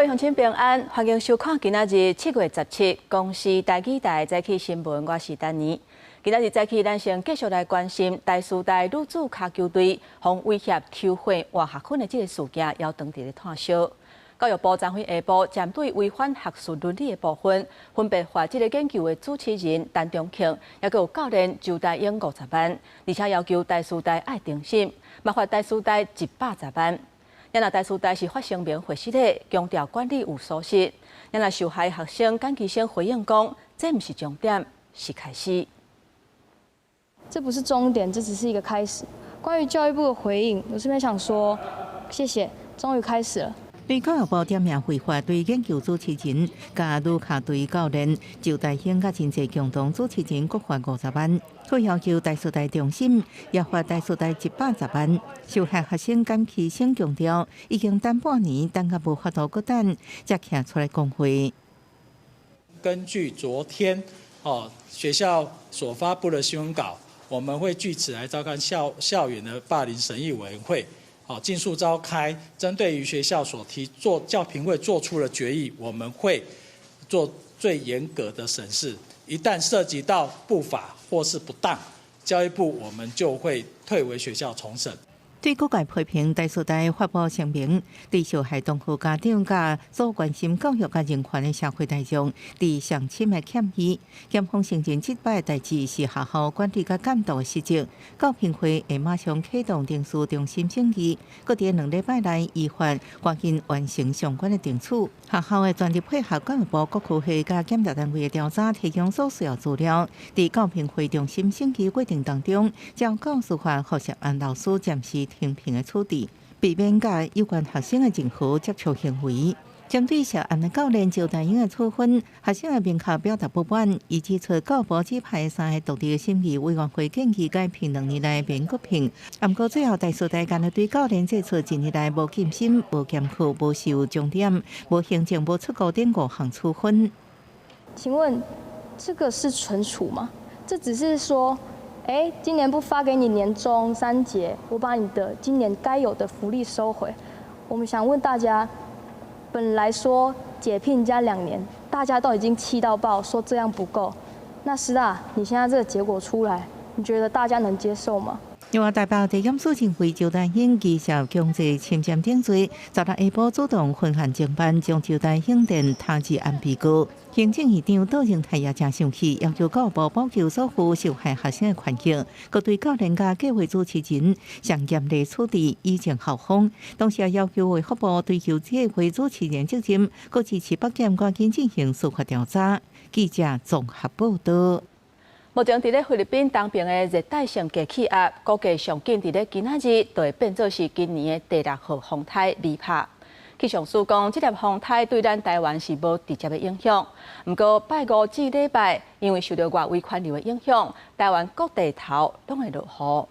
位鄉親平安，歡迎收看今仔日7月17公視台語台早起新聞，我是丹妮。今仔日早起，咱先繼續來關心台師大女子跤球隊予威脅抽血換學分的這个事件，猶當佇咧湠燒。教育部昨昏下晡針對違反學術倫理的部分，分別罰這个研究的主持人陳中慶，抑閣有教練周大英50萬，而且要求台師大愛重審，嘛罰台師大110萬。若台師大是發聲明回釋的，強調管理有疏失。若受害學生簡其生回應講，這毋是終點，是開始。這不是終點，這只是一個開始。關於教育部的回應，我這邊想說，謝謝，終於開始了。對教育部點名回覆對研究主持人、佮女跤隊教練周大興佮真濟共同主持人各罰50萬，閣要求台師大重審，也罰台師大110萬。受害學生簡其生強調，已經等半年，等甲無法度閣等，才徛出來講話。根據昨天哦學校所發布的新聞稿，我們會據此來召開校園的霸凌審議委員會。好，盡速召開，針對於學校所提做教評會做出的決議，我們會做最嚴格的審視。一旦涉及到不法或是不當，教育部我們就會退回學校重審。對各界批評，台師大發布聲明，對受害同學家長佮所關心教育佮人權的社會大眾，致上深的歉意。檢方承認這擺代誌是學校管理佮監督的失職，教評會會馬上啟動程序重新審議，閣佇2禮拜內依法趕緊完成相關的程序。學校會全力配合教育部各科系佮檢調單位的調查，提供所需要資料。佇教評會重新審議過程當中，將教師法予涉案老師暫時停聘的處置，避免佮有關學生的任何接觸行為。針對涉案的教練周大英的處分，學生會明確表達不滿，伊指出教育部指派三个獨立的審議委員會建議解聘2年來免閣聘。毋過最後台師大干焦對教練祭出一年來無健診、無檢課、無受鐘點、無行政、無出國等五項處分。請問這個是懲處嗎？這只是說，哎，今年不發給你年終三節，我把你的今年該有的福利收回。我們想問大家，本來說解聘加2年，大家都已經氣到爆，說這樣不夠。那師大，你現在這個結果出來，你覺得大家能接受嗎？另外，台北地檢署認為周大興疑涉強制侵佔等罪，16下晡主動分案偵辦，將周大興電他治案被告。行政院長杜榮泰也誠生氣，要求教育部保護所有受害學生的權益，閣對教練佮計劃主持人上嚴厲處置，以正校風。同時也要求衛福部追究計劃主持人責任，閣支持北檢趕緊進行司法調查。記者綜合報道。目前佇咧菲律賓東邊的熱帶性低氣壓，估計上緊佇咧今仔日就會變做是今年的第六號風颱米帕。氣象署講，這粒風颱對咱台灣是無直接的影響。毋過拜五至禮拜，因為受著外圍環流的影響，台灣各地頭攏會落雨。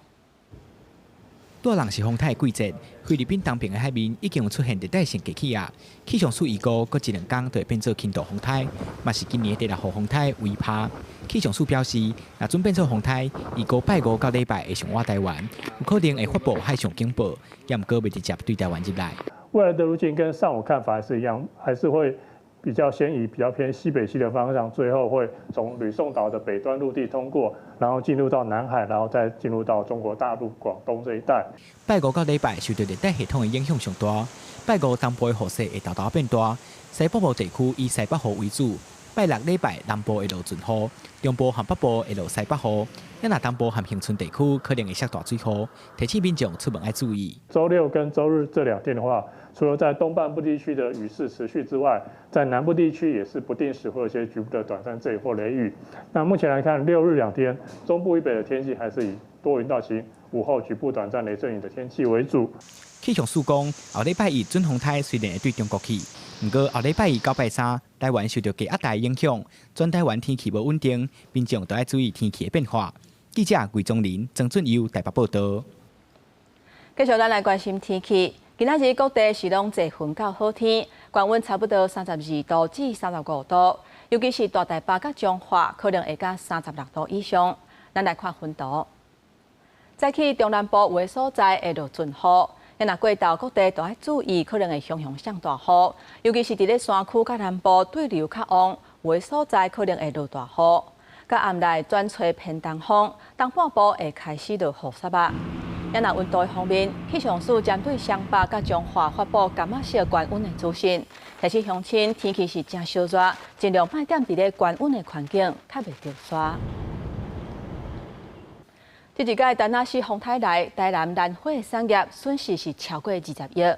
帶人是風颱的季節，菲律賓東邊的海面已經有出現熱帶性低氣壓。氣象署預估，閣一兩工就會變做輕度風颱，嘛是今年的第六號風颱維帕。氣象署表示，若準變做風颱，預估拜五到禮拜會上倚台灣，有可能會發布海上警報，也毋過袂直接對台灣入來。未來的路徑跟上午看法還是一樣，還是會比較先以比較偏西北西的方向，最後會從呂宋島的北端陸地通過，然後進入到南海，然後再進入到中國大陸廣東這一帶。拜五到禮拜受著熱帶系統的影響上大，拜五東部的雨勢會沓沓變大，西北部地區以西北雨為主。拜六禮拜南部會落陣雨，中部和北部會落西北雨。若東部和恆春地區可能會落大水雨，提醒民眾出門愛注意。週六跟週日這兩天的話，除了在東半部地區的雨勢持續之外，在南部地區也是不定時會有一些局部的短暫陣雨或雷雨。那目前來看，六日兩天中部以北的天氣還是以多雲到晴，午後局部短暫雷陣雨的天氣為主。氣象署講，後禮拜一準風颱雖然會對中國去，毋過後禮拜一到拜三，台灣受著低壓帶影響，全台灣天氣無穩定，民眾都愛注意天氣的變化。記者魏宗林、曾俊佑台北報道。繼續咱來關心天氣。今仔日各地是攏濟雲到好天，高溫差不多32度至35度，尤其是大台北佮彰化，可能會到36度以上。咱來看雲圖。早起中南部有的所在會落陣雨，若過晝各地都愛注意，可能會雄雄上大雨，尤其是佇咧山區佮南部對流較旺，有的所在可能會落大雨。佮暗內轉吹偏東風，東半部會開始落雨雪仔。若溫度方面，氣象署針對雙北佮彰化發布柑仔色高溫的資訊，提醒鄉親天氣是誠燒熱，盡量莫踮佇咧高溫的環境，較袂著沙。這一屆田納西風颱來，台南蘭花產業損失是超過20億。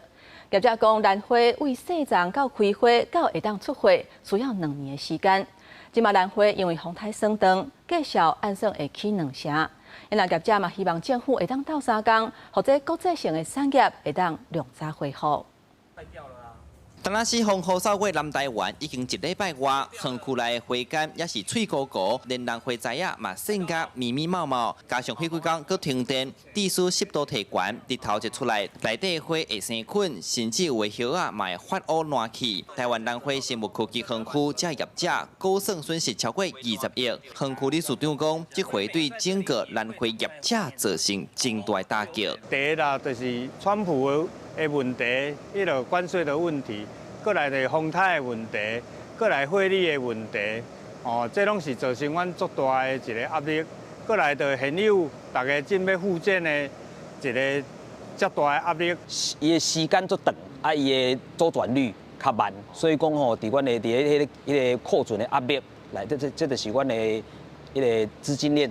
業者講，蘭花對細叢到開花到會當出貨，需要2年的時間。這馬蘭花因為風颱損斷，價數按算會起兩成。因為業者嘛希望政府會當鬥相共，予這國際性的產業會當量早恢復。田納西風雨掃過南台灣已經一禮拜外，園區內的花桿也是翠糊糊，連蘭花栽仔嘛散甲密密麻麻，加上彼幾工閣停電，致使濕度提懸，日頭一出來，內底花會生菌，甚至有的葉仔嘛會發烏爛去。台灣蘭花生物科技園區這業者估算損失超過20億。園區理事長講，這回對整個蘭花業者造成真大打擊。第一啦，就是川普的問題，彼个關稅的問題，閣來就是風颱的問題，閣來匯率的問題，哦，這攏是造成阮足大的一个壓力。閣來就現有大家準備復建的一个遮大的壓力。伊的時間足長，啊，伊的周轉率較慢，所以講吼，佇阮的佇咧彼個庫存的壓力，來，這就是阮的彼个資金鏈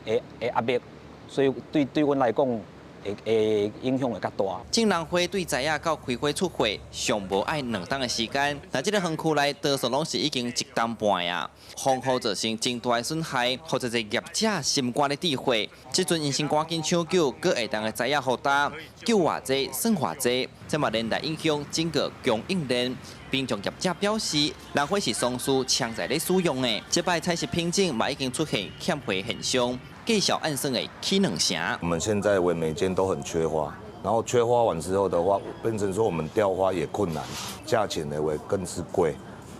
的壓力，所以對阮來講，會影響會較大。種蘭花對栽仔到開花出貨，上無愛2冬的時間。若這个園區內多數攏是已經一冬半啊，風雨造成真大的損害，予濟濟業者心肝咧滴血。這陣𪜶先趕緊搶救，閣會當的栽仔予擔，救偌濟算偌濟，這嘛連帶影響整個供應鏈。民眾業者表示，蘭花是喪事搶在咧使用的，這擺採食品種嘛已經出現欠貨現象。價數按算會起兩成。我們現在為每間都很缺花，然後缺花完之後的話，變成說我們調花也困難，價錢呢會更是貴，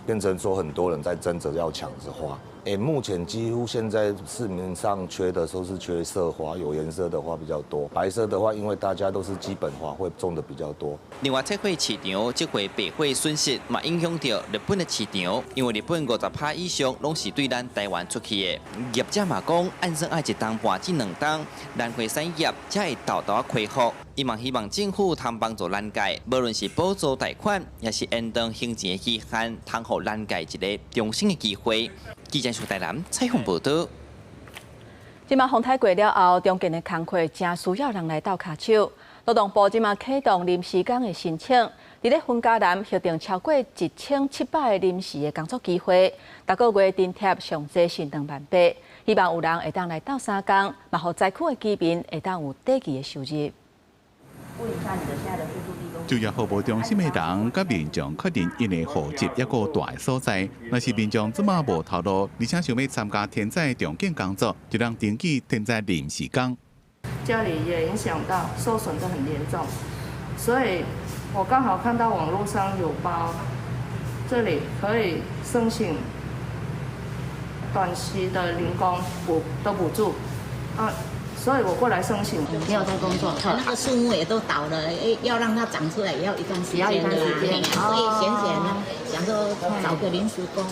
變成說很多人在爭着要搶着花。欸，目前幾乎現在市面上缺的都是缺色花，有顏色的花比較多，白色的話，因為大家都是基本花，會種的比較多。另外，測火市場這回白火損失嘛，影響著日本的市場，因為日本50%以上攏是對咱台灣出去的。業者嘛講，按算愛一冬半至2冬，蘭花產業才會沓沓仔恢復。伊嘛希望政府通幫助蘭界，無論是補助貸款，抑是延長還錢的期限，通予蘭界一个重生的機會。記者蘇台南採訪報導。這馬風颱過了後，重建的工課誠需要人來鬥跤手。勞動部這馬啟動臨時工的申請，佇咧雲嘉南核定超過1700个臨時的工作機會，逐个月津貼上濟是2萬8，希望有人會當來鬥相共，嘛予災區的居民會當有短期的收入。就業服務中心的人，佮民眾確認𪜶的戶籍抑閣蹛的所在。若是民眾這馬無頭路，而且想欲參加天災重建工作，就通登記天災臨時工。家裡也影響到，受損得很嚴重，所以我剛好看到網絡上有報，這裡可以申請短期的零工補的補助，啊。所以我過來申請。沒有在工作，那個樹木也都倒了，要讓它長出來也要一段時間，所以閒閒呢，想說找個臨時工。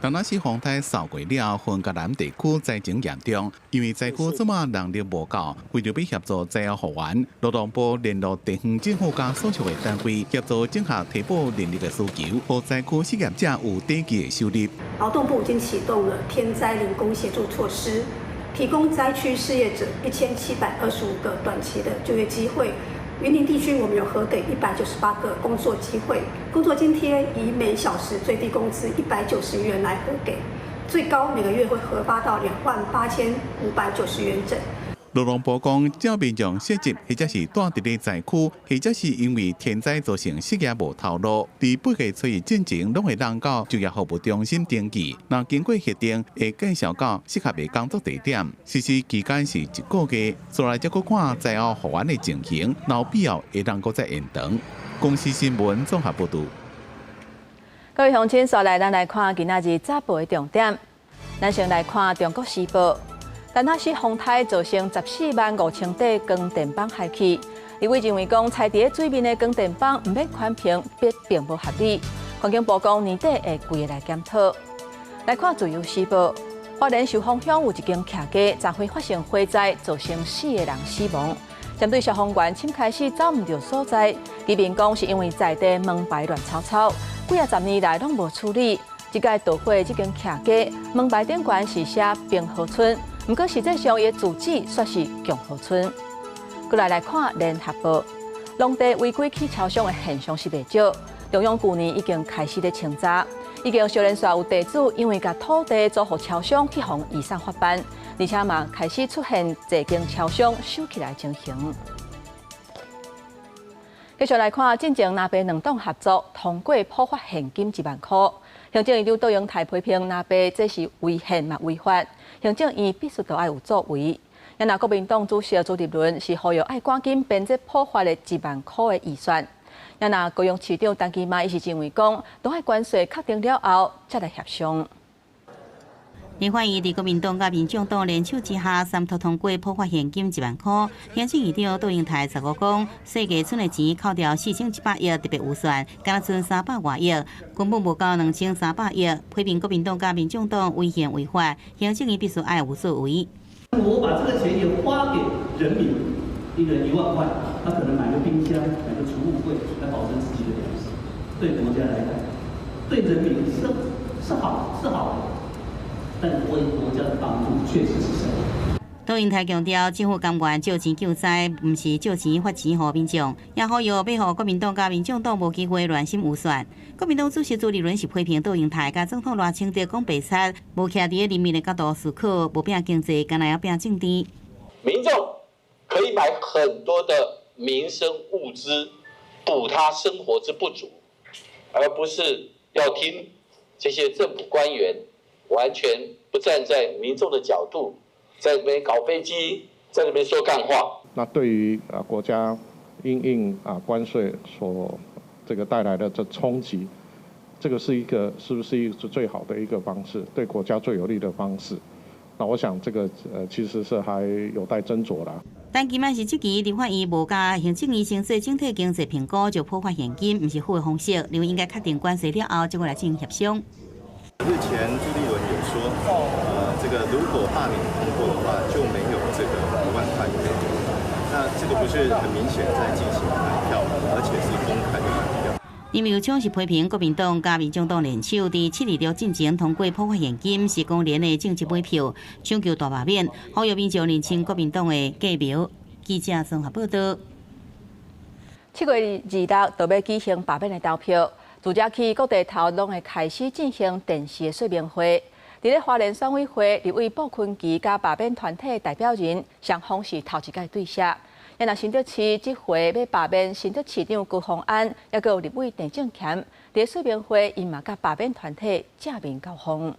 田納西風颱掃過了後，雲嘉南地區災情嚴重，因為災區這馬人力無夠，為著欲協助災後復原，勞動部聯絡地方政府佮所屬的單位，協助整合提補人力的需求，予災區失業者有短期的收入。勞動部已經啟動了天災零工協助措施。提供災區失業者1725個短期的就業機會。雲林地區我們有核給198個工作機會，工作津貼以每小時最低工資190元來核給，最高每個月會核發到28,590元整。勞動部講，只要民眾失職，或者是蹛佇咧災區，或者是因為天災造成失業無頭路，佇8月初一進前，攏會當到就業服務中心登記。若經過核定，會介紹到適合的工作地點。實施期間是一個月，紲來才閣看災後復原的情形，若有必要會當閣再延長。公視新聞綜合報導。各位鄉親，紲來咱來看今仔日早報的重點。咱先來看《中國時報》。田納西風颱造成14萬5千塊光電板害去，立委認為講，拆佇水面的光電板毋免寬頻，並無合理。環境部講年底會規个來檢討。來看自由時報，花蓮壽豐鄉有一間徛家，昨昏發生火災，造成四个人死亡。針對消防員尋開始找毋著所在，居民講是因為在地門牌亂糟糟，幾仔十年來攏無處理。這擺著火這間徛家門牌頂懸是寫平和村，毋過實際上伊的住址煞是共和村。閣來來看聯合報，農地違規起超商的現象是袂少。中央舊年已經開始咧清查，已經相連紲有地主因為共土地租予超商去予遺產法辦，而且嘛開始出現濟間超商收起來情形。繼續來看，進前藍白兩黨合作通過普發現金1萬箍，行政院長杜英台批評藍白這是違憲嘛違法，行政院必須著愛有作為。若國民黨主席朱立倫是呼籲愛趕緊編這普發的1萬箍的預算。若高雄市長陳其邁伊是認為講，都愛關稅確定了後，才來協商。立法院佇國民黨佮民眾黨聯手之下，三讀通過普發現金1萬箍。行政院長杜英台十五講，細藝村的錢扣掉4100億特別預算，敢若賰300外億，根本無夠2300億。批評國民黨佮民眾黨違憲違法，行政院必須愛有作為。我把這個錢也花給人民，一人1萬塊，他可能買個冰箱、買個儲物櫃來保存自己的糧食。對國家來講，對人民是好是好的，但對國家的幫助確實是小。杜英台強調，政府甘願借錢救災，毋是借錢發錢予民眾，也呼籲欲予國民黨佮民眾黨無機會亂審預算。國民黨主席朱立倫是批評杜英台佮總統賴清德講白賊，無徛佇人民的角度思考，無拚經濟，干焦會拚政治。民眾可以買很多的民生物資，補他生活之不足，而不是要聽這些政府官員完全不站在民眾的角度，在那邊搞飛機，在那邊說幹話。那對於啊國家因應啊關稅所這個帶來的這衝擊，這個是一個是不是一個最好的一個方式，對國家最有利的方式？那我想這個其實是還有待斟酌啦。陳其邁是質疑立法院無共行政院先做整體經濟評估就普發現金，毋是好的方式，認為應該確定關稅了後，再來進行協商。日前朱立倫有說，這個如果罷免通過的話，就沒有這個1萬塊可以。那這個不是很明顯在進行買票，而且是公開的買票。林右昌是批評國民黨佮民眾黨聯手，佇7/26進前通過普發現金，是公然的政治買票，搶求大罷免，呼籲民眾認清國民黨的計謀。記者綜合報道。7月26就欲舉行罷免的投票，自這起各地頭攏會開始進行電視的說明會。佇咧花蓮選委會，立委傅崐萁佮罷免團體代表人雙方是頭一擺對峙。若新竹市這回欲罷免新竹市長高虹安，抑閣有立委鄭正乾，佇說明會，𪜶嘛佮罷免團體正面交鋒。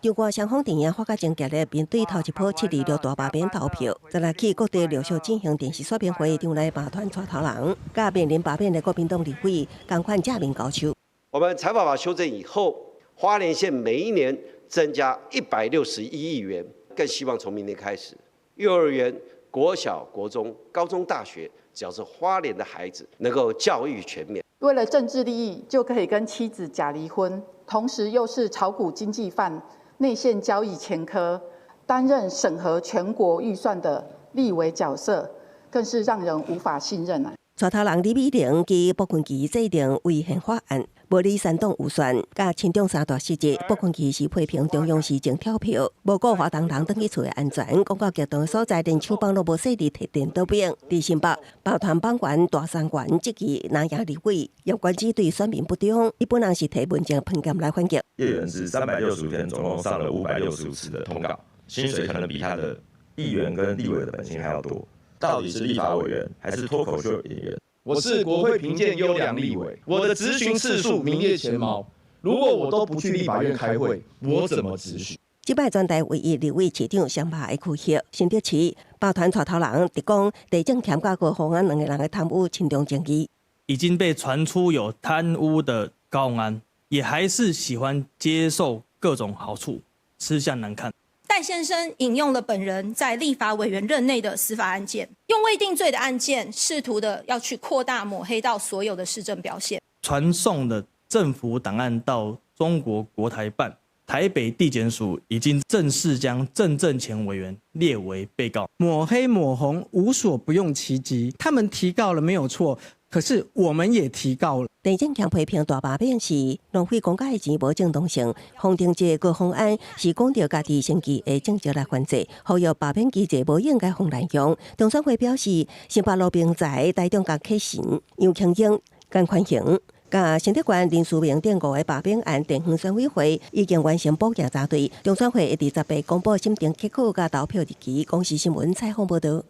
中國雙方陣營發甲真激烈，面對頭一波7/26大罷免投票，十六起各地陸續進行電視說明會，場內罷團帶頭人，佮面臨罷免的國民黨立委仝款正面交手。我們財法法修正以後，花蓮縣每一年增加161億元，更希望從明年開始，幼兒園、國小、國中、高中、大學，只要是花蓮的孩子，能夠教育全免。為了政治利益，就可以跟妻子假離婚，同時又是炒股經紀犯、內線交易前科，擔任審核全國預算的立委角色，更是讓人無法信任啊！帶頭人李美玲及傅崐萁制定違憲法案，無理煽動預算，佮親中三大失職。傅崐萁是批評中央是種跳票，無顧花東人轉去厝的安全，講到激動的所在，連手枋攏無細膩提電腦柄。佇新北，罷團黨員大三元質疑藍營立委葉關之對選民不忠，伊本人是提文件噴劍來反擊。葉元之365天，總共上了565次的通告，薪水可能比他的議員跟立委的本薪還要多。到底是立法委員還是脫口秀演員？我是國會評鑑優良立委，我的質詢次數名列前茅。如果我都不去立法院開會，我怎麼質詢？這擺全台唯一立委市長雙罷的區域，新竹市罷團帶頭人直講，地政欠佮高虹安兩個人的貪污親中爭議，已經被傳出有貪污的高虹安，也還是喜歡接受各種好處，吃相難看。但戴先生引用了本人在立法委員任內的司法案件，用未定罪的案件，試圖的要去擴大抹黑到所有的施政表現。傳送的政府檔案到中國國台辦，台北地檢署已經正式將鄭正前委員列為被告。抹黑抹紅無所不用其極，他們提告了沒有錯，可是我們也提告了。鄭正強批評大罷免是浪費公家的錢無正當性，黃定哲個方案是講著家己生計的政績來反制，呼籲罷免機制無應該予濫用。中選會表示，新北羅明才、台中江啟臣、楊瓊英、江寬雄、佮新竹縣林思明等五个罷免案，地方選委會已經完成補件查對，中選會會佇18公布審定結果佮投票日期。公視新聞採訪報導。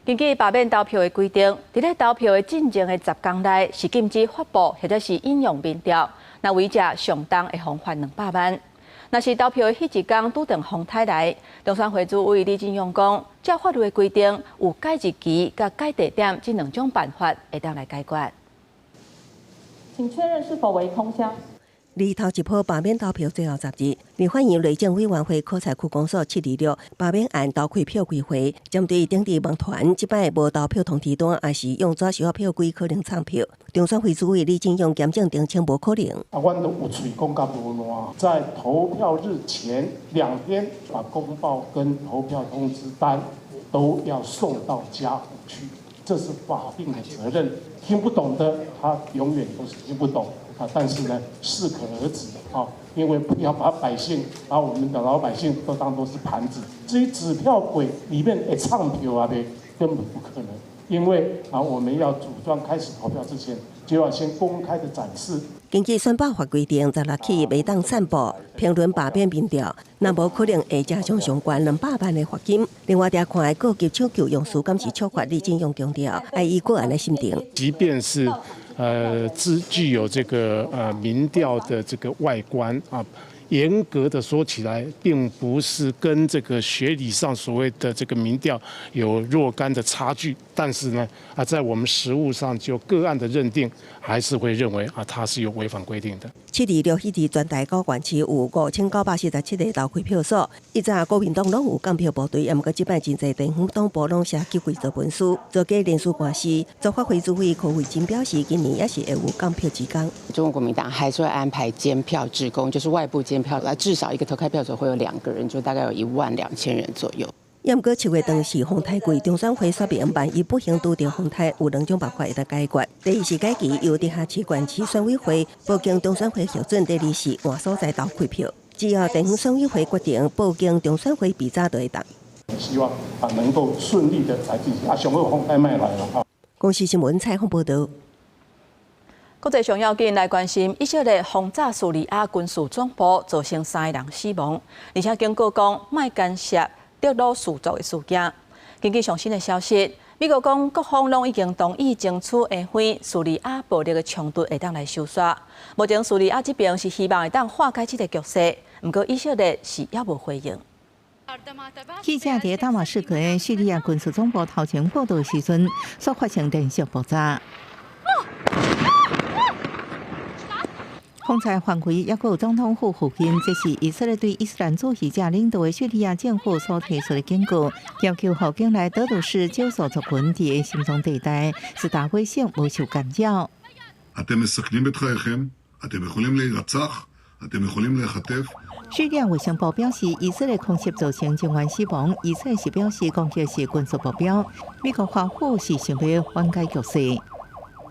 根據罷免投票的規定，佇咧投票的進前的10天內是禁止發布或者是引用民調，若違者上重會予罰200萬。若是投票的彼一工拄著風颱來，中選會主委李進勇講，照法律的規定，有改日期佮改地點這兩種辦法會當來解決。請確認是否為空箱。離頭一波罷免投票最後10日，立法院內政委員會考採區公所726罷免案投開票機會，針對頂佇網傳這擺無投票通知單，抑是用紙燒票機可能藏票。中選會主委李進勇嚴正澄清，無可能。啊，阮都有喙講甲無爛，在投票日前2天，把公報跟投票通知單都要送到家戶去，這是法定的責任。聽不懂的，他永遠都是聽不懂。啊，但是呢，適可而止啊，因為不要把百姓，把我們的老百姓都當作是盤子。至於紙票櫃裡面會藏票啊，根本不可能，因為啊，我們要組裝開始投票之前，就要先公開的展示。根據選罷法規定，十六起袂當散布評論罷免民調，若無可能會加上上懸200萬的罰金。另外，調看的告急搶救用詞，敢是觸法？李進勇強調，愛依個案來審定。即便是具有這個民調的這個外觀啊，嚴格的說起來，並不是跟這個學理上所謂的這個民調有若干的差距，但是呢，啊，在我們實務上就個案的認定，還是會認為啊，它是有違反規定的。726彼日全台九縣市有5977個投開票所，以前國民黨攏有監票部隊，毋過這擺真濟地方黨部攏寫寄回做文書，做假連續官司。立法會主委柯慧珍表示，今年也是會有監票志工。中國國民黨還是會安排監票志工，就是外部監票，來至少一個投開票所會有2個人，就大概有12000人左右。毋過7月當時風颱季，中選會說明，萬一不幸拄著風颱，有兩種辦法會當解決。第一是改期由直轄市、縣市選委會報經中選會核准；第二是換所在投開票。只要地方選委會決定報經中選會備查就會當。希望啊能夠順利的來進行啊，上好風颱莫來了啊。公視新聞採訪報導。國際上要緊來關心，以色列轟炸敘利亞軍事總部，造成3個人死亡，而且警告講莫干涉德魯士族的事件。根據上新的消息，美國講各方攏已經同意爭取延緩敘利亞暴力的衝突會當來收煞。目前敘利亞這邊是希望會當化解這個局勢，毋過以色列是猶無回應。記者佇大馬士革的敘利亞軍事總部頭前報道時陣，所發生連續爆炸。封在範圍，抑閣有總統府附近，這是以色列對伊斯蘭主義者領導的敘利亞政府所提出的警告，要求武警來德魯士少數族群佇心臟地帶，是大火省無受干擾。敘利亞衛生部表示，以色列空襲造成人員死亡，以色列是表示攻擊是軍事目標。美國華府是想欲緩解局勢。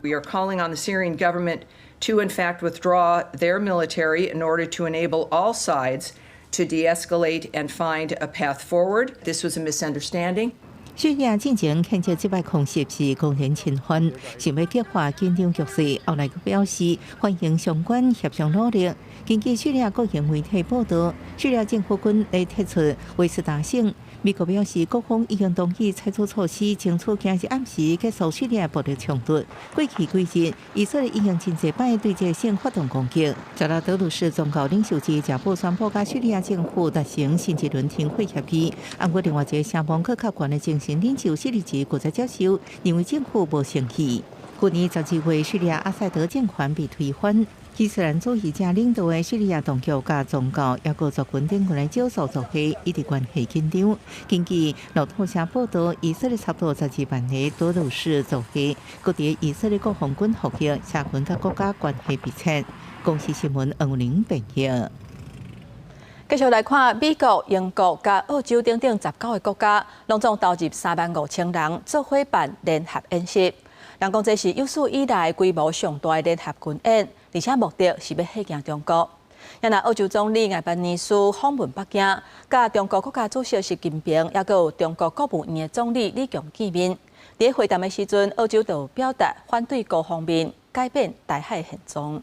We are calling on the Syrian government to, in fact, withdraw their military in order to enable all sides to de-escalate and find a path forward. This was a misunderstanding. 敘利亞進前譴責這擺空襲是公然侵犯，想欲激化緊張局勢。後來閣表示歡迎相關協商努力。根據敘利亞國營媒體報道，敘利亞政府軍咧撤出威斯達省。美國表示，各方已經同意採取措施，爭取今日暗時結束敘利亞暴力衝突。過去幾日，以色列已經真濟擺對這個省發動攻擊。十六德魯士宗教領袖之一布宣布，佮敘利亞政府達成新一輪停火協議。毋過另外一個聲望閣較懸的精神領袖謝立吉拒絕接受，認為政府無誠意。去年12月，敘利亞阿薩德政權被推翻。伊斯蘭主義者領導的敘利亞當局佮宗教抑閣族群頂懸的少數族裔一直關係緊張。根據路透社報道，以色列差不多12萬个德魯士族裔，閣佇以色列國防軍服役，社群佮國家關係密切。公視新聞黃玲編譯。繼續來看美國、英國佮澳洲等等19個國家，攏總投入3萬5千人做伙辦聯合演習。人講這是有史以來規模上大的聯合軍演，而且目的是欲嚇驚中國。若澳洲總理艾班尼斯訪問北京，佮中國國家主席習近平，抑閣有中國國務院的總理李強見面。佇會談的時陣，澳洲就表達反對高方面改變台海現狀。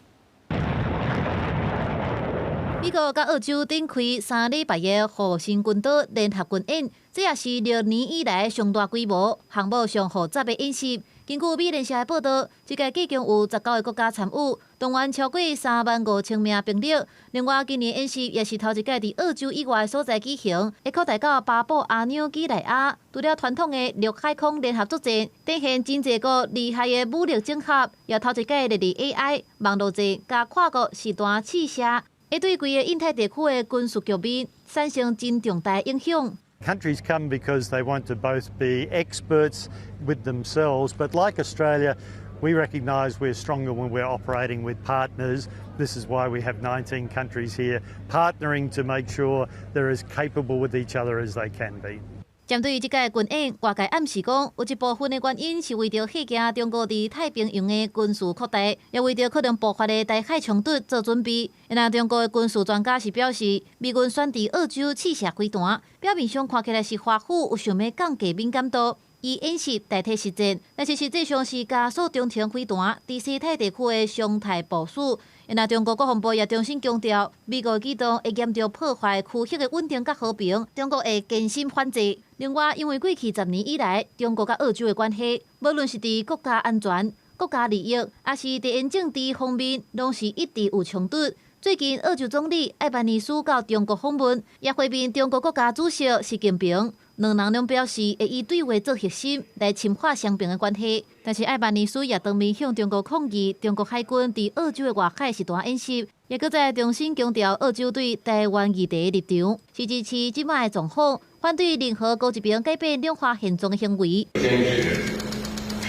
美國佮澳洲展開3禮拜的火星群島聯合軍演，這也是6年以來上大規模、項目上複雜的演習。根據美聯社的報道，這屆計共有19個國家參與，動員超過3萬5千名兵力。另外，今年演習也是頭一屆佇澳洲以外所在舉行，會擴大到巴布亞紐幾內亞。除了傳統的陸海空聯合作戰，展現真濟國厲害的武力整合，也頭一屆列入 AI、網路戰佮跨國實彈試射，會對規个印太地區的軍事局面產生真重大影響。 Countries come because they want to both be experts with themselves, but like Australia, we recognise we're stronger when we're operating with partners. This is why we have 19 countries here partnering to make sure they're as capable with each other as they can be. 針對這屆軍演，外界暗示講，有一部分的原因是為著嚇驚中國佇太平洋的軍事擴大，也為著可能爆發的台海衝突做準備。若中國的軍事專家是表示，美軍選佇澳洲試射飛彈，表面上看起來是華府有想欲降低敏感度，以演習代替實戰，但是實際上是加速中程飛彈佇西太地區的常態部署。若中國國防部也重新強調，美國舉動會嚴重破壞區域的穩定佮和平，中國會堅心反制。另外，因為過去10年以來，中國佮澳洲的關係，無論是佇國家安全、國家利益，抑是地緣政治方面，攏是一直有衝突。最近，澳洲總理艾班尼斯到中國訪問，也會面中國國家主席習近平。兩人攏表示會以對話做核心來深化雙邊的關係。但是艾班尼斯也當面向中國抗議，中國海軍佇澳洲的外海實彈演習，也閣再重新強調澳洲對台灣議題的立場，是支持這擺的狀況，反對任何高一邊改變兩岸現狀的行為。堅持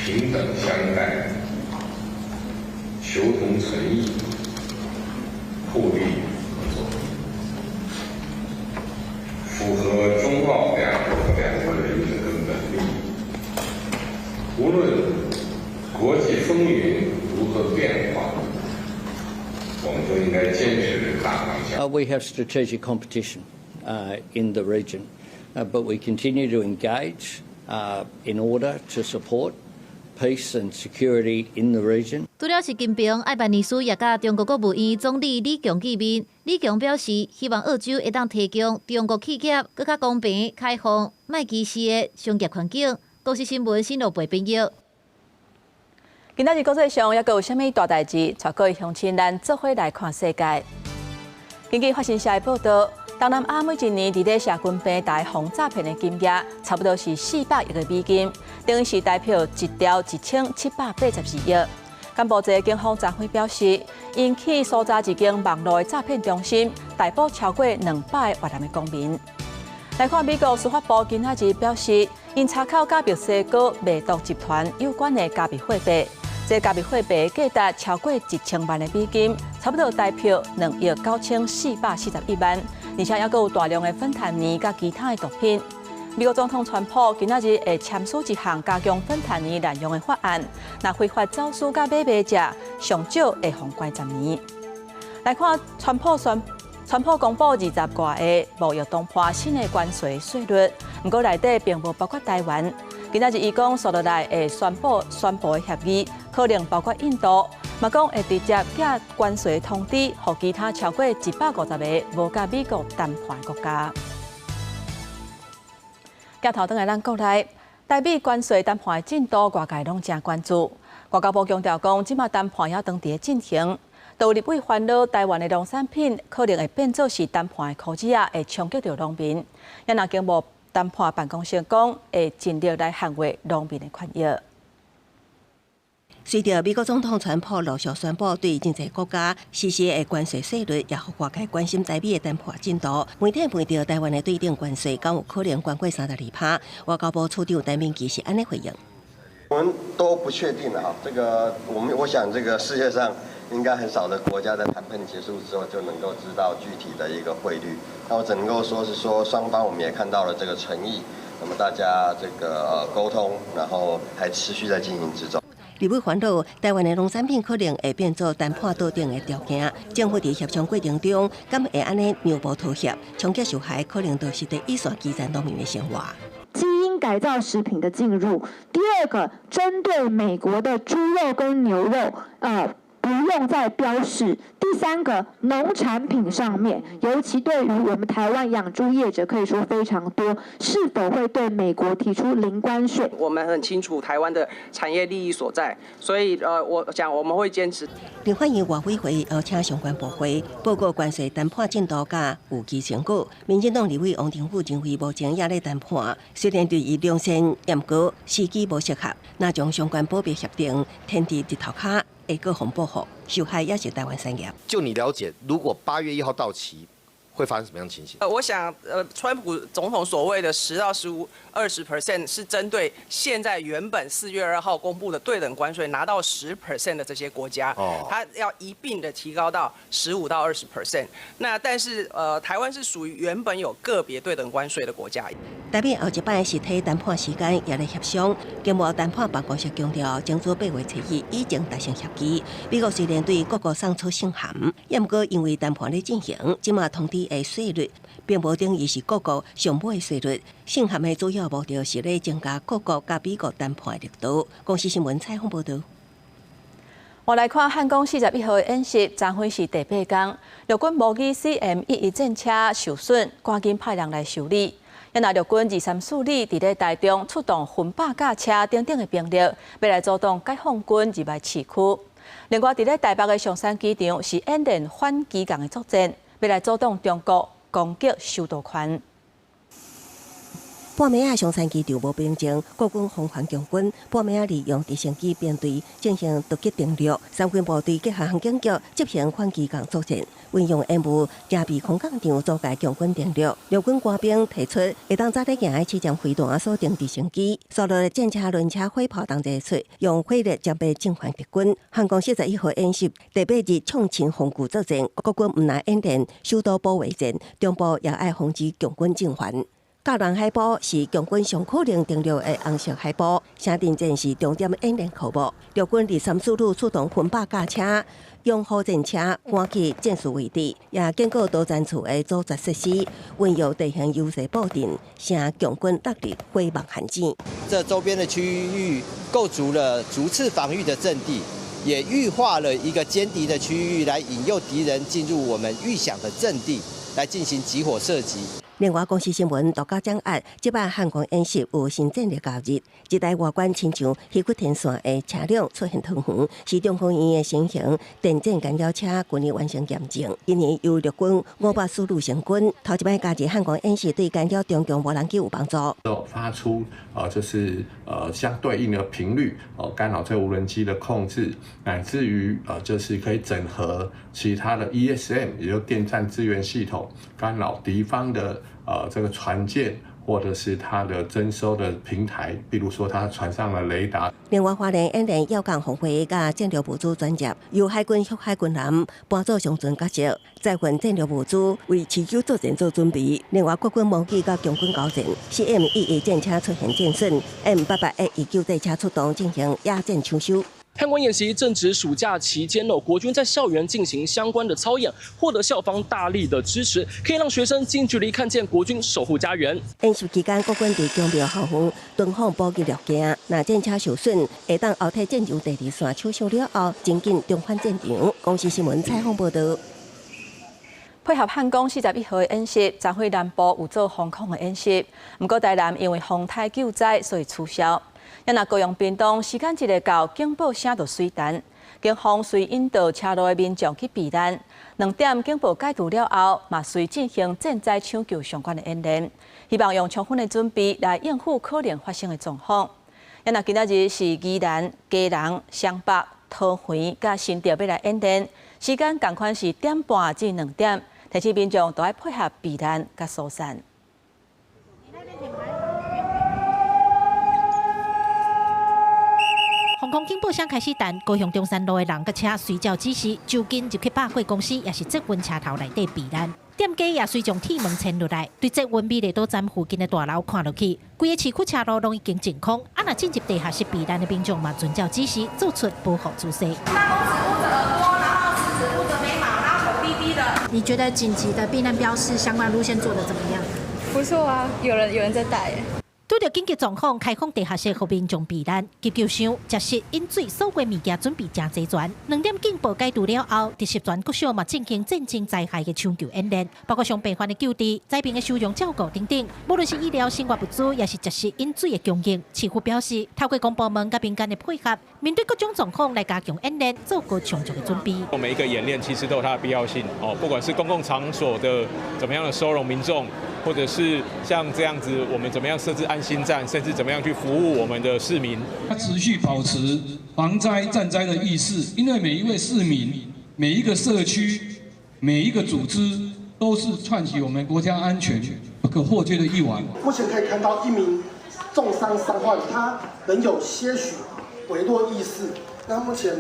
平等相待，求同存異，互利合作，符合中澳兩國和兩國人民的根本利益。無論國際風雲如何變化，我們都應該堅持大方向。 We have strategic competition in the region, but we continue to engage in order to support peace and security in the region. 除了習近平，艾班尼斯也佮中國國務院總理李強見面。李強表示，希望澳洲會當提供中國企業閣較公平、開放、莫歧視的商業環境。公視新聞新羅貝編譯。今仔日國際上猶閣有啥物大代誌？帶各位鄉親咱做伙來看世界。根據法新社的報道，東南亞每一年佇咧社群平台予詐騙的金額，差不多是400億个美金，等於是台幣1兆1782億。柬埔寨警方昨昏表示，𪜶去搜查一間網路的詐騙中心，逮捕超過200个越南的公民。來看美國司法部今仔日表示，𪜶查扣佮墨西哥賣毒集團有關的加密貨幣，這加密貨幣價值超過1000萬的美金，差不多台幣2億9441萬，而且猶閣有大量的芬太尼佮其他的毒品。美國總統川普今仔日會簽署一項加強芬太尼濫用的法案，若非法走私佮買賣者，上少會予關10年。來看川普公布20外个貿易談判新的關稅稅率，毋過內底並無包括台灣。今仔日伊講，紲落來會宣布的協議，可能包括印度，嘛講會直接寄關稅通知，予其他超過150個無佮美國談判的國家。鏡頭轉來咱國內，台美關稅談判的進度，外界攏誠關注。外交部強調講，這馬談判猶當佇咧進行。有立委煩惱台灣的農產品可能會變做是談判的箍子仔，會衝擊著農民。也若經貿談判辦公室講，會盡力來捍衛農民的權益。隨著美國總統川普陸續宣布對真濟國家實施的關稅稅率，也予外界關心台美的談判進度。媒體問著台灣的對等關稅，敢有可能懸過32%？外交部次長陳明騏是按呢回應。我們都不確定啊，這個我們我想這個世界上應該很少的國家在談判結束之後就能夠知道具體的一個匯率。那我只能夠說是說雙方我們也看到了這個誠意，那麼大家這個溝通，然後還持續在進行之中。立委煩惱，台灣的農產品可能會變做談判桌頂的條件。政府佇協商過程中，敢會按呢讓步妥協？衝擊受害可能就是第一線基層農民的生活。基因改造食品的進入，第二個針對美國的豬肉跟牛肉，不用再標示。第三個，農產品上面，尤其對於我們台灣養豬業者，可以說非常多，是否會對美國提出零關稅？我們很清楚台灣的產業利益所在，所以我想我們會堅持。立法院外委會邀請相關部會報告關稅談判進度佮預期成果。民進黨立委王定宇認為，目前猶咧談判，雖然對伊量身嚴格，時機無適合，若將相關保密協定添佇日頭跤，會閣予報復，受害也是台灣產業。就你了解，如果8月1號到期，會發生什麼樣的情形？我想，川普總統所謂的10到15、20% 是針對現在原本4月2號公布的對等關稅拿到10% 的這些國家，他要一併的提高到15到20%。那但是，台灣是屬於原本有個別對等關稅的國家。台美後一擺實體談判時間也咧協商，經貿談判辦公室強調，爭取8月初2已經達成協議。美國雖然對各國送出信函，也毋過因為談判咧進行，這馬通知的稅率並無等於是各國上尾的稅率。信函的主要目的是咧增加各國佮美國談判的力度。公視新聞採訪報導。我來看漢光41號的演習，昨昏是第八工，陸軍模擬 CM-11戰車受損，趕緊派人來修理。也若陸軍234旅佇咧台中出動分百架車等等的兵力，欲來阻擋解放軍入來市區。另外，佇咧台北的松山機場是演練反機共的作戰，欲來阻擋中國攻擊修道權。半暝仔松山機場無平靜，國軍防範共軍半暝仔利用直升機編隊進行突擊登陸，三軍部隊結合航警局執行反機共作戰，運用煙霧遮蔽空降場阻礙共軍登陸。陸軍官兵提出，會當早咧行的起降飛彈鎖定直升機，所落的戰車、輪車、火炮同齊出，用火力殲滅進犯敵軍。漢光41號演習第八日創新防禦作戰，國軍毋但演練首都保衛戰，中部也愛防止共軍進犯。甲南海埔是共軍上可能登陸的紅色海埔，城鎮戰是重點演練科目。陸軍234旅出動分百架車、勇虎戰車趕去戰術位置，也經過多戰處的阻截設施，運用地形優勢布陣，成共軍落入火網陷阱。這周邊的區域構築了逐次防禦的陣地，也預化了一個殲敵的區域，來引誘敵人進入我們預想的陣地，來進行集火射擊。另外，公視新聞獨家掌握，這擺漢光演習有新戰力加入，這台外觀親像虛骨天線的車輛出現桃園，是中科院的新型電戰干擾車，去年完成驗證。今年由陸軍504旅成軍，頭一擺加入漢光演習，對干擾中共無人機有幫助。發出就是相對應的頻率，干擾這無人機的控制，乃至於就是可以整合其他的 ESM，也就電戰支援系統，干擾敵方的這個船艦或者是它的偵搜的平台，比如說它船上的雷達。另外，花蓮演練要港防衛佮戰略物資轉接，由海軍陸海軍艦扮做上船角色，載運戰略物資為持久作戰做準備。另外，國軍模擬佮共軍交戰，CM-11戰車出現戰損，M88A19戰車出動進行野戰搶修。漢光演習正值暑假期間哦，國軍在校園進行相關的操演，獲得校方大力的支持，可以讓學生近距離看見國軍守護家園。演習期間，國軍佇宮廟後方囤放補給物件，若戰車受損，會當後退戰場第二線搶修了後，真緊重返戰場。公視新聞採訪報導。配合漢光41號的演習，昨昏南部有做防空的演習，毋過台南因為風颱救災，所以取消。也若高雄屏東時間一下到，警報聲就水彈，警方隨引導車路的民眾去避難。2點警報解除了後，嘛隨進行戰災搶救相關的演練，希望用充分的準備來應付可能發生的狀況。啊若今仔日是宜蘭、基隆、雙北、桃園佮新竹欲來演練，時間仝款是點半至2點，提醒民眾都愛配合避難佮疏散。防空警報聲開始彈，高雄中山路的人佮車隨照指示，就近入去百貨公司，抑是捷運車頭內底避難。店家也隨將鐵門牽落來，對捷運美麗島站附近的大樓看落去，規個市區車路攏已經淨空。啊，若進入地下室避難的民眾嘛，遵照指示做出保護姿勢。大拇指捂著耳朵，然後食指捂著眉毛，然後頭低低的。你覺得緊急的避難標識相關路線做得怎麼樣？不錯啊，有人在帶。拄著緊急狀況，開放地下室予民眾避難，急救箱、食食、飲水，所有物件準備誠齊全。2點警報解除了後，佇十全國小嘛進行戰爭災害的搶救演練，包括傷病患的救治、災民的收容照顧等等。無論是醫療、生活物資，抑是食食飲水的供應，市府表示，透過公部門佮民間的配合，面對各種狀況來加強演練，做好充足的準備。每一個演練其實都有它的必要性哦，不管是公共場所的怎麼樣的收容民眾，或者是像這樣子，我們怎麼樣設置安心站，甚至怎麼樣去服務我們的市民。持續保持防災戰災的意識，因為每一位市民、每一個社區、每一個組織，都是串起我們國家安全不可或缺的一環。目前可以看到一名重傷傷患，他仍有些許微弱意識，那目前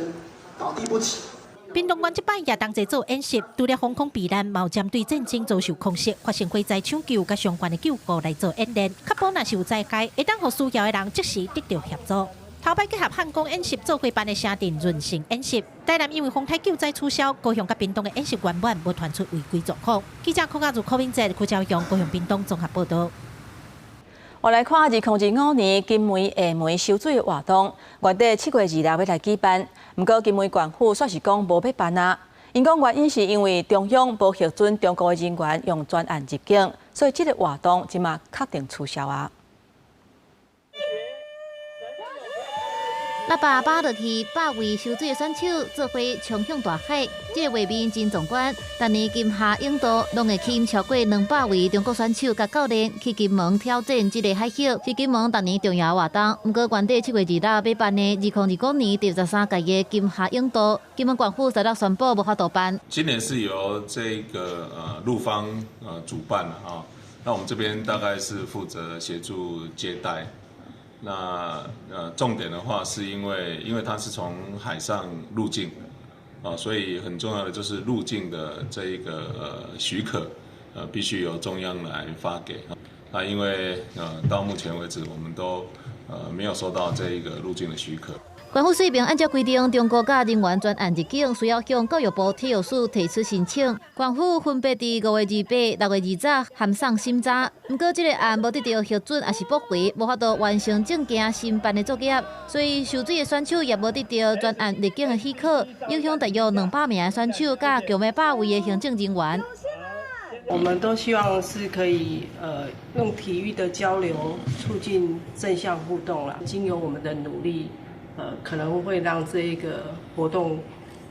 倒地不起。屏東縣這擺也同齊做演習，除了防空避難，嘛有針對戰爭遭受空襲、發生火災搶救佮相關的救護來做演練，確保若是有災害，會當予需要的人即時得著協助。頭擺結合漢光演習做伙辦的城鎮潤成演習，台南因為風颱救災取消，高雄佮屏東的演習圓滿無傳出違規狀況。記者柯亞如、柯明哲、柯昭雄，高雄屏東綜合報導。我來看2025年金門廈門修水的活動，原底7月26欲來舉辦，毋過金門縣府煞是講無欲辦啊。𪜶講原因是因為中央無核准中國的人員用專案入境，所以這個活動這馬確定取消啊。喇叭扒落去，百位游水的選手做伙衝向大海，這個畫面真壯觀。逐年金廈泳渡攏會吸引超過200位中國選手佮教練去金門挑戰這个海域，是金門逐年重要活動。毋過原底7月26欲辦的2025年第13屆的金廈泳渡，金門縣府十六宣布無法度辦。今年是由這個陸方主辦啊，那我們這邊大概是負責協助接待。那重點的話，是因為它是從海上入境，啊，所以很重要的就是入境的這一個許可，必須由中央來發給。那因為到目前為止，我們都沒有收到這一個入境的許可。縣府說明按照規定，中國佮人員專案入境需要向教育部體育署提出申請。縣府分別佇5月28、6月20函送審查，毋過這个案無得著核准，抑是駁回，無法度完成證件申辦的作業，所以游水的選手也無得著專案入境的許可，影響大約200名的選手佮共100位的行政人員。我們都希望是可以用體育的交流促進正向互動啦，經由我們的努力。可能會讓這一個活動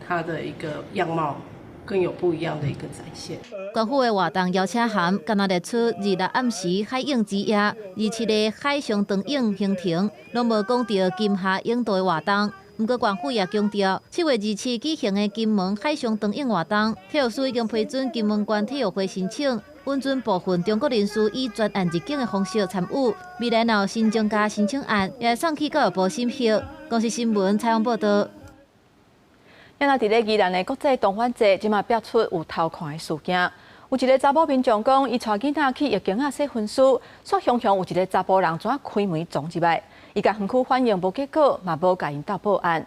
它的一個樣貌更有不一樣的一個展現。縣府的活動邀請函，敢若列出26暗時海泳之夜、27的海上長泳行程，攏無講著金廈泳渡的活動。毋過縣府也強調，7月27舉行的金門海上長泳活動，體育署已經批准金門縣體育會申請，允准部分中國人士以專案入境的方式參與。未來若有新增加申請案，也會送去教育部審核。公視新聞採訪報導。啊，佇咧宜蘭的國際動玩節，這馬爆出有偷看的事件。有一个查某民眾講，伊帶囡仔去浴間仔洗身軀，煞雄雄有一个查埔人怎開門撞入來，伊共園區反映無結果，嘛無共𪜶鬥報案。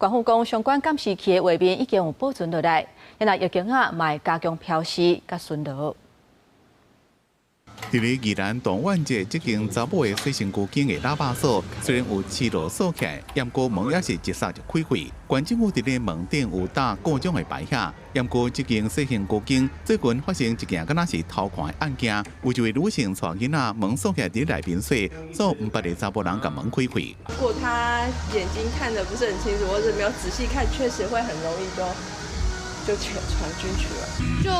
縣府講相關監視器的畫面已經有保存落來，啊若浴間仔嘛會加強標示佮巡邏。佇咧宜蘭動玩節，這間查某的洗身軀間的喇叭鎖雖然有刺螺鎖起來，毋過門也是一閂就開開。縣政府佇咧門頂有打故障的牌遐，毋過這間洗身軀間最近發生一件敢若是偷看的案件，有一位女性帶囡仔門鎖起來佇內面洗，煞毋捌的查埔人共門開開。如果他眼睛看得不是很清楚，或者沒有仔細看，確實會很容易就就傳進去了。就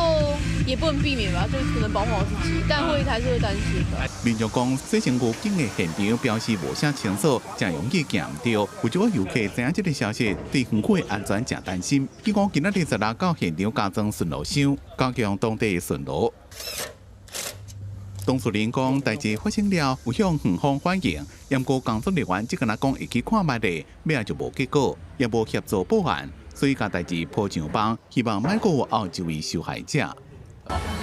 也不能避免吧，就可能保護好自己，但會還是會擔心吧。民眾講，洗身軀鏡的現場標示無啥清楚，誠容易行毋著。有一個遊客知影這個消息，對園區的安全誠擔心。結果今仔日16到現場加裝巡邏箱，加強當地的巡邏。當事人講，代誌發生了，有向園方反映，毋過工作人員只敢若講會去看覓咧，尾仔就無結果，也無協助報案，所以共代誌鋪上網，希望莫閣有後一位受害者。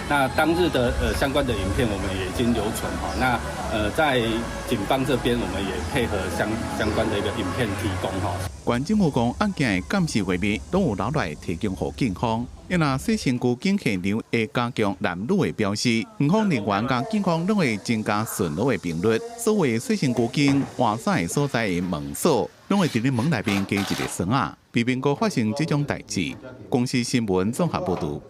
那當日的相關的影片，我們也已經留存哈。那在警方這邊，我們也配合相關的一個影片提供哈。縣政府講，案件的監視畫面攏有留來提供予警方。若洗身軀鏡現場會加強男女的標示，園方人員佮警方攏會增加巡邏的頻率。所謂洗身軀鏡換衫的所在的門鎖，攏會佇咧門內面加一个鎖仔，避免閣發生這種代誌。公視新聞綜合報導。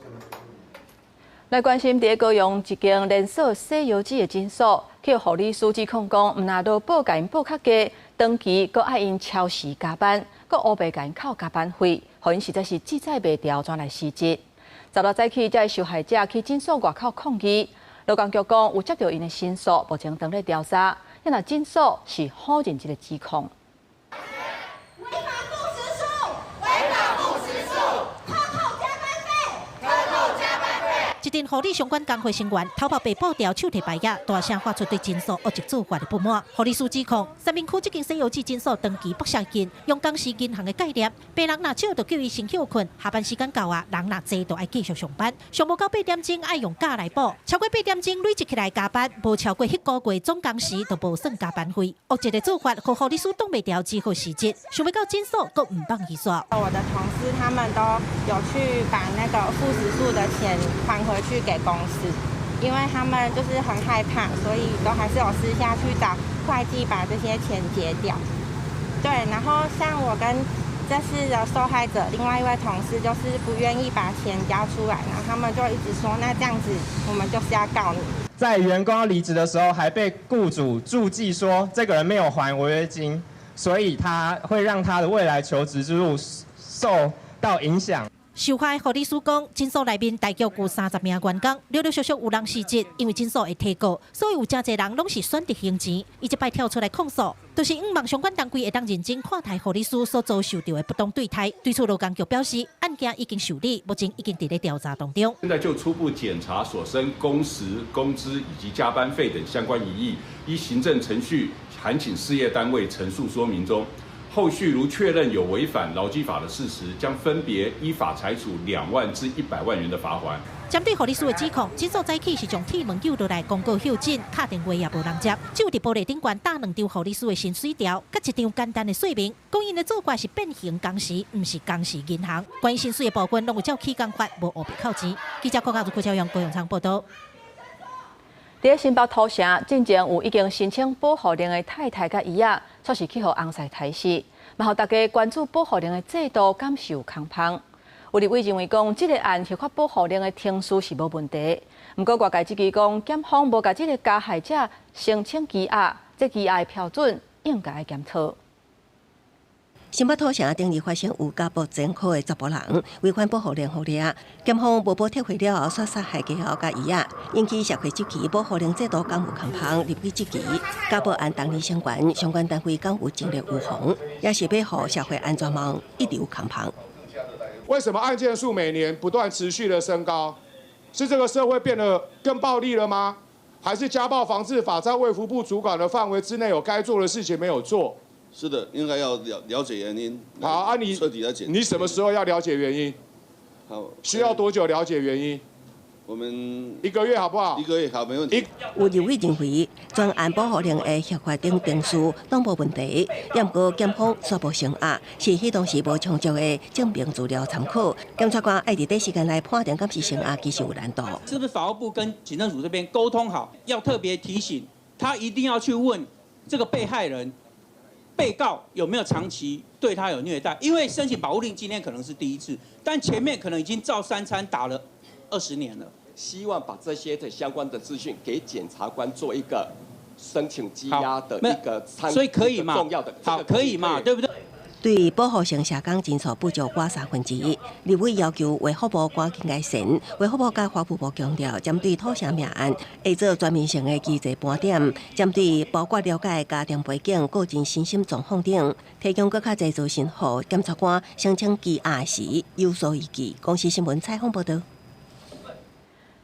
來關心佇高雄一間連鎖洗腰子的診所，去予護理師指控講，毋但勞保共𪜶報較低，長期閣愛𪜶超時加班，閣烏白共𪜶扣加班費，予𪜶實在是志在袂牢，轉來辭職。16早起，這个受害者去診所外口抗議，勞工局講有接著𪜶的申訴，目前正咧調查。若診所是否認這个指控。違法不實數，違法不實數，克扣加班費，克扣加班費。一陣護理相關工會成員頭目被報掉手提牌仔，大聲發出對診所惡質做法的不滿。護理師指控，三民區這間洗腰子診所長期剝削金，用工時銀行的概念，病人若少就叫伊先歇睏，下班時間到啊，人若濟就愛繼續上班。上無夠8點鐘愛用假來補，超過八點鐘累積起來加班，無超過彼個月總工時就無算加班費。惡質的做法，予護理師擋袂牢，只好辭職。想欲到診所，閣毋放伊煞。我的同事他們都有去把那個副時數的錢還回去給公司，因為他們就是很害怕，所以都還是有私下去找會計把這些錢結掉。對，然後像我跟這次的受害者另外一位同事，就是不願意把錢交出來，然後他們就一直說，那這樣子我們就是要告你。在員工要離職的時候，還被僱主註記說這個人沒有還違約金，所以他會讓他的未來求職之路受到影響。受害護理師講，診所內面大約有30名員工，陸陸續續有人辭職，因為診所會提告，所以有誠濟人攏是選擇還錢。伊這擺跳出來控訴，就是向望相關單位會當認真看待護理師所遭受著的不當對待。對此，勞工局表示，案件已經受理，目前已經佇咧調查當中。現在就初步檢查所申工時、工資以及加班費等相關疑義，依行政程序函請事業單位陳述說明中。後續如確認有違反勞基法的事實，將分別依法裁處2萬至100萬元的罰鍰。針對護理師的指控，診所早起是將鐵門救落來公告休診，敲電話也無人接，只有佇玻璃頂懸貼兩張護理師的薪水條，佮一張簡單的說明，講𪜶的做法是變形工時，毋是工時銀行。關於薪水的部分，攏有照起工法，無烏白扣錢。記者郭家如、郭朝陽、高永昌報道。佇新北土城，進前有已經申請保護令的太太佮姨仔，卻是去予翁婿刣死，嘛予大家關注保護令的制度敢是有空縫。有立委認為講，這个案核發保護令的程序是無問題。毋過外界質疑講，檢方無共這个加害者申請羈押，這羈押的標準應該檢討。新北土城頂日發生有家暴前科的查埔人違反保護令予掠，檢方無保撤回了後，煞殺害家父佮姨仔，引起社會質疑保護令制度敢有空縫，立委質疑家暴案當年相關相關單位敢有盡力預防，也是欲予社會安全網一直有空縫。為什麼案件數每年不斷持續的升高？是這個社會變得更暴力了嗎？還是家暴防治法在衛福部主管的範圍之內有該做的事情沒有做？是的，應該要了解原因。好啊，你徹底來檢。你什麼時候要了解原因？好，需要多久了解原因？我們一個月好不好？一個月好，沒問題。有立委認為，專案保護令的核發等程序攏無問題，毋過檢方煞無聲押，是彼當時無充足的證明資料參考。檢察官愛佇短時間內判定敢是聲押，其實有難度。是不是法務部跟警政署這邊溝通好，要特別提醒他一定要去問這個被害人、被告有沒有長期對他有虐待？因為申請保護令今天可能是第一次，但前面可能已經照三餐打了20年了。希望把這些的相關的資訊給檢察官做一個申請羈押的一個參，所以可以嘛？重要的好，可以嘛？對不對？對保護性社工人數不足過三分之一。立委要求衛福部趕緊改善，衛福部佮法務部強調，針對土城命案會做全面性的機制盤點，針對包括了解家庭背景、個人身心狀況等，提供閣較濟資訊，予檢察官申請羈押時有所依據。公視新聞採訪報導。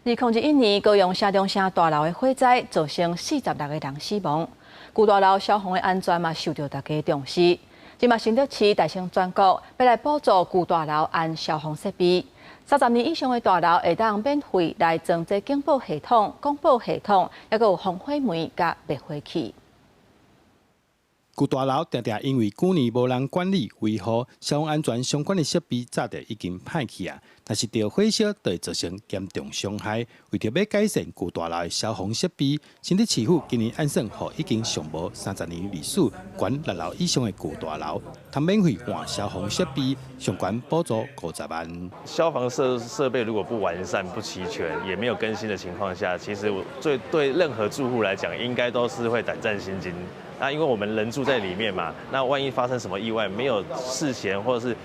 2021年高雄城中城大樓的火災造成46個人死亡，舊大樓消防的安全嘛受著大家重視。這馬新竹市提升全國，欲來補助舊大樓安消防設備。30年以上的大樓會當免費來裝這警報系統、廣播系統，抑閣有防火門佮滅火器。舊大樓定定因為久年無人管理維護，消防安全相關的設備早就已經歹去啊。若是著火燒，就會造成嚴重傷害。為著欲改善舊大樓的消防設備，新竹市府今年按算，予已經上無30年歷史、懸六樓以上的舊大樓，通免費換消防設備，上懸補助50萬。消防設備如果不完善、不齊全，也沒有更新的情況下，其實最對任何住戶來講，應該都是會膽戰心驚。那因為我們人住在裡面嘛，那萬一發生什麼意外，沒有事前或者是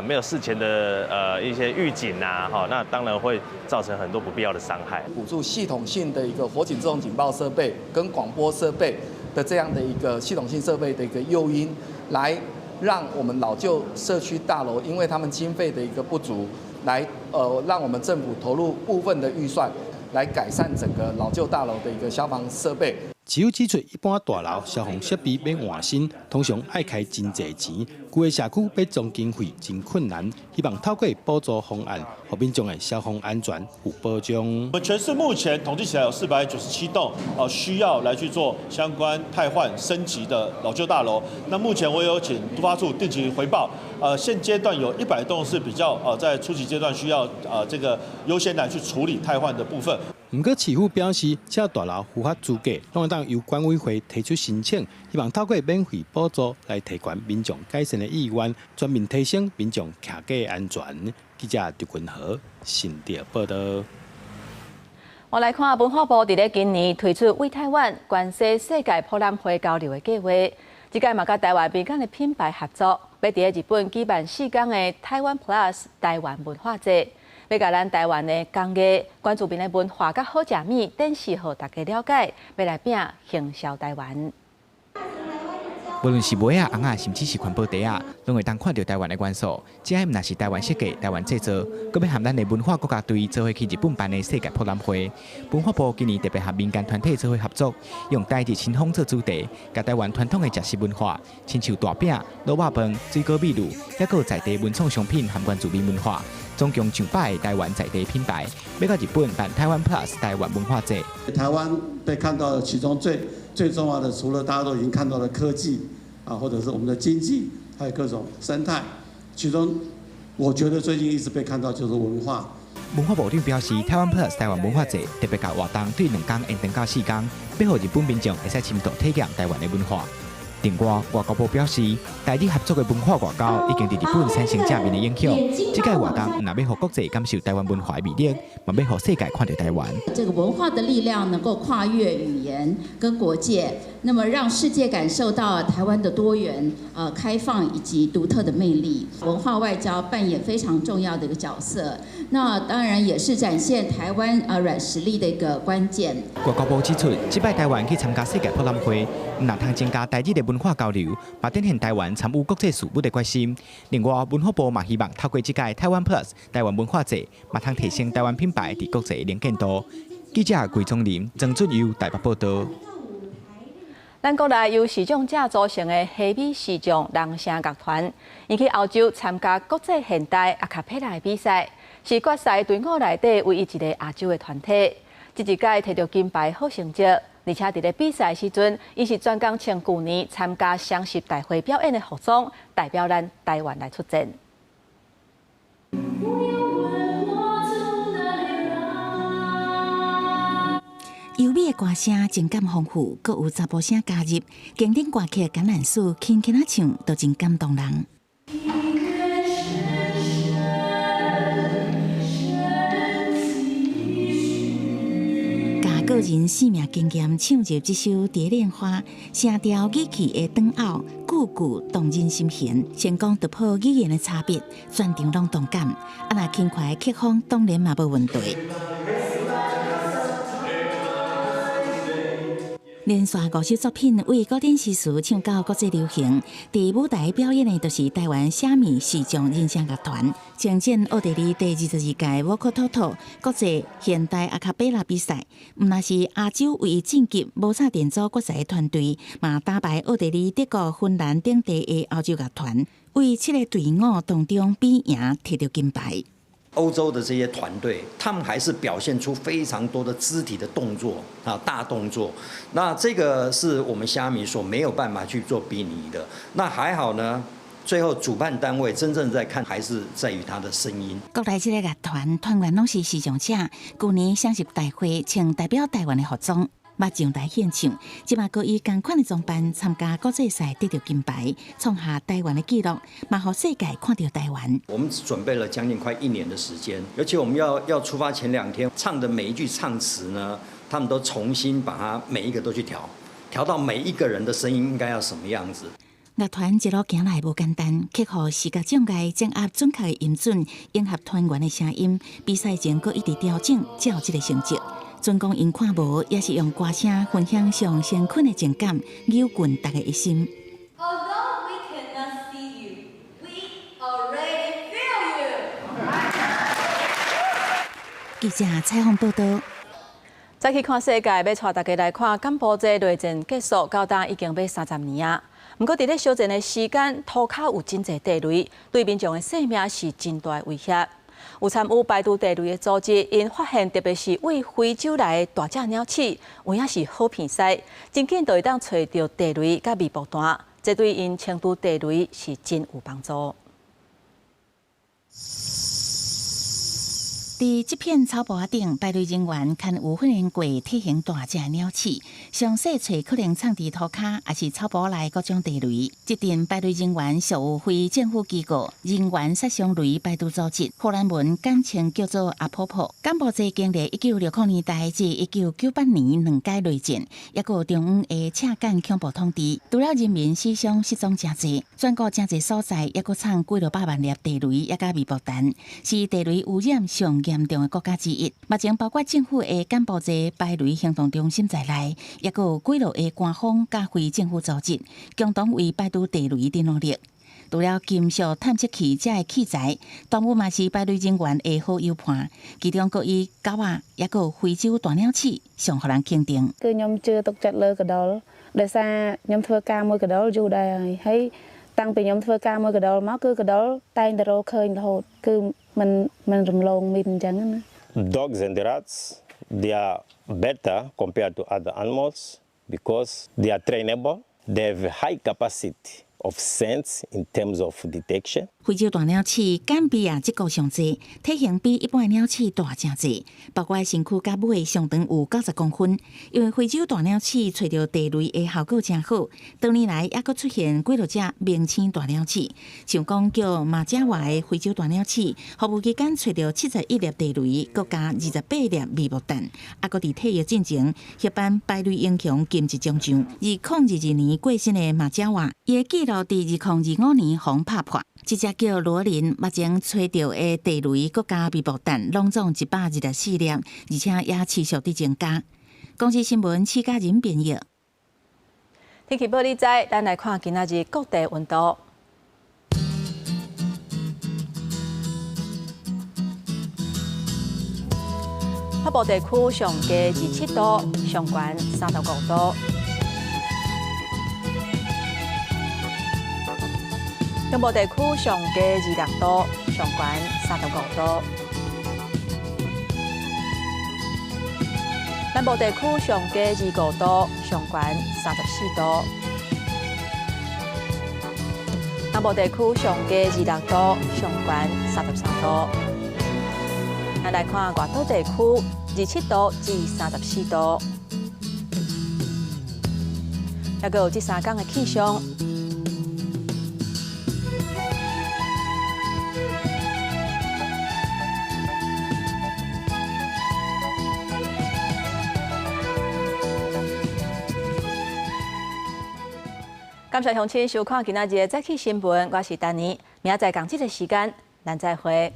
沒有事前的一些預警啊，哈，那當然會造成很多不必要的傷害。補助系統性的一個火警自動警報設備跟廣播設備的這樣的一個系統性設備的一個誘因，來讓我們老舊社區大樓，因為他們經費的一個不足，來讓我們政府投入部分的預算，來改善整個老舊大樓的一個消防設備。市府指出，一般大樓消防設備欲換新，通常愛開真濟錢，舊的社區欲裝經費真困難。希望透過補助方案，予民眾的消防安全有保障。我們全市目前統計起來有497棟，哦，需要來去做相關汰換升級的老舊大樓。那目前我有請都發處定期回報，現階段有100棟是比較，在初級階段需要，這個優先來去處理汰換的部分。毋過市府表示，只要大樓符合資格，攏會當由管委會提出申請，希望透過免費補助來提懸民眾改善的意願，全面提升民眾徛家安全。記者劉君豪新竹報導。我來看文化部佇咧今年推出為台灣關西世界博覽會交流的計劃，這屆嘛佮台灣民間的品牌合作，欲佇咧日本舉辦4天的台灣 Plus 台灣文化節。欲共咱台灣的工藝、原住民的文化佮好食物展示，予大家了解，欲來拼行銷台灣。無論是襪仔、尪仔，甚至是環保袋仔，攏會當看著台灣的元素。這毋但是台灣設計、台灣製造，閣欲和咱的文化國家隊做伙去日本辦的世界博覽會。文化部今年特別和民間團體做伙合作，用台日親風做主題，共台灣傳統的食食文化，親像大餅、滷肉飯、水果米露，抑閣有在地文創商品和原住民文化，總共上百个台灣在地品牌，欲到日本辦台灣 Plus 台灣文化節。台灣被看到的其中最最重要的，除了大家都已經看到的科技啊，或者是我們的經濟，還有各種生態，其中我覺得最近一直被看到就是文化。文化部長表示，台灣 Plus 台灣文化節特別共活動對2天延長到4天，欲予日本民眾會使深度體驗台灣的文化。另外，外交部表示，台日合作的文化外交已經佇日本產生正面的影響。這屆活動毋但欲予國際感受台灣文化的魅力，嘛欲予世界看著台灣。這個文化的力量能夠跨越語言跟國界，那麼讓世界感受到台灣的多元、開放以及獨特的魅力。文化外交扮演非常重要的一個角色，那當然也是展現台灣軟實力的一個關鍵。外交部指出，這擺台灣去參加世界博覽會，毋但通增加台日的文化交流，嘛展現台灣參與國際事務的決心。另外，文化部嘛希望透過這屆台灣 Plus 台灣文化節，嘛通提升台灣品牌佇國際的能見度。記者桂宗林、曾俊佑台北報導。咱國內由視障者組成的黑美視障人聲樂團，𪜶去歐洲參加國際現代阿卡貝拉的比賽，是決賽隊伍內底唯一一个亞洲的團體。這一屆摕著金牌好成績，而且佇咧比賽時陣，伊是專工穿舊年參加雙十大會表演的服裝，代表咱台灣來出戰。優美的歌聲，情感豐富，閣有查埔聲加入，經典歌曲《橄欖樹》輕輕仔唱，都真感動人。共個人生命經驗唱入這首《蝶戀花》，聲調語氣的轉拗，句句動人心弦，成功突破語言的差別，全場攏同感。啊，若輕快的曲風當然嘛無問題。連續五首作品為古典詩詞唱到國際流行，佇舞台表演的就是台灣蝦米視障人聲樂團，征戰奧地利第22屆沃克托托國際現代阿卡貝拉比賽，毋但是亞洲唯一晉級無插電組決賽的團隊，嘛打敗奧地利、德國、芬蘭等地的歐洲樂團，為七个隊伍當中比贏摕著金牌。歐洲的這些團隊，他們還是表現出非常多的肢體的動作啊，大動作。那這個是我們蝦米所沒有辦法去做比擬的。那還好呢，最後主辦單位真正在看，還是在於他的聲音。國內這个樂團團員攏是視障者，舊年雙十大會穿代表台灣的服裝，捌上台獻唱，這馬閣以仝款的裝扮參加國際賽，得著金牌，創下台灣的紀錄，嘛予世界看著台灣。我們準備了將近快一年的時間，而且我們要出發前2天，唱的每一句唱詞呢，他們都重新把它每一個都去調，調到每一個人的聲音應該要什麼樣子。樂團一路行來無簡單，克服視覺障礙，掌握準確的音準，迎合團員的聲音。比賽前閣一直調整，才有這个成績。盡管𪜶看無，也是用歌聲分享上誠懇的情感，扭緊大家的心。 Although we cannot see you, we already feel you. 記者採訪報導。再去看世界，欲帶大家來看柬埔寨內戰結束到今已經欲30年啊。毋過佇咧相戰的時間，塗跤有真濟地雷，對民眾的生命是真大的威脅。有參與排除地雷的組織，𪜶發現特別是對非洲來的大隻鳥鼠，有影是好騙師，真緊就會當揣著地雷佮未爆彈，這對𪜶清除地雷是真有幫助。佇這片草埔仔頂，排雷人員堪有訓練過體型大隻的鳥鼠，詳細揣可能藏佇塗跤，抑是草埔內各種地雷。這陣排雷人員屬於非政府機構人員殺傷雷排除組織，荷蘭文簡稱叫做阿婆婆。柬埔寨經歷1960年代至1998年兩屆內戰，抑閣有中央的赤柬恐怖統治，除了人民死傷失蹤誠濟，全國誠濟所在抑閣藏幾落百萬粒地雷，抑佮未爆彈，是地雷污染上嚴重的國家之一。目前包括政府的柬埔寨排雷行動中心在內，抑閣有幾落个官方佮非政府組織，共同為排除地雷佇努力。除了金屬探測器這个器材，動物嘛是排雷人員的好友伴。其中閣以狗仔，抑閣有非洲大鳥鼠上予人肯定。 គឺខ្ញុំជឿទុកចិត្តលើកណ្ដុរដោយសារខ្ញុំធ្វើការមួយកណ្ដុរយូរដែរហើយហើយតាំងពីខ្ញុំធ្វើការមួយកណ្ដុរមកគឺកណ្ដុរតែងតែរកឃើញរហូតគឺមិនមិនរំលងមីនអញ្ចឹងណា Dogs and rats, they are better compared to other animals because they are trainable. They have high capacity of sense in terms of detection. 非洲大鳥鼠甘比亞這個上濟，體型比一般的鳥鼠大誠濟，包括身軀佮尾上長有90公分。因為非洲大鳥鼠揣著地雷的效果誠好，多年來猶閣出現幾落隻明星大鳥鼠，像講叫馬加瓦的非洲大鳥鼠，服務期間揣著71粒地雷，閣加28粒未爆彈，猶閣佇退役進前協頒排雷英雄金質獎章。2022年過身的馬加瓦，伊的紀錄佇2025年予拍破。這隻叫羅林，目前揣著的地雷閣加未爆彈，攏總124粒，而且也持續佇增加。公視新聞，施嘉仁編譯。天氣報你知，咱來看今仔日各地溫度。北部地區上低27度，上懸35度。中部地區上低26度，上懸35度。南部地區上低25度，上懸34度。南部地區上低26度，上懸33度。咱來看外島地區，27度至34度。抑閣有這3工的氣象。感謝鄉親收看今仔日的早起新聞，我是丹妮，明仔載仝這个時間，咱再會。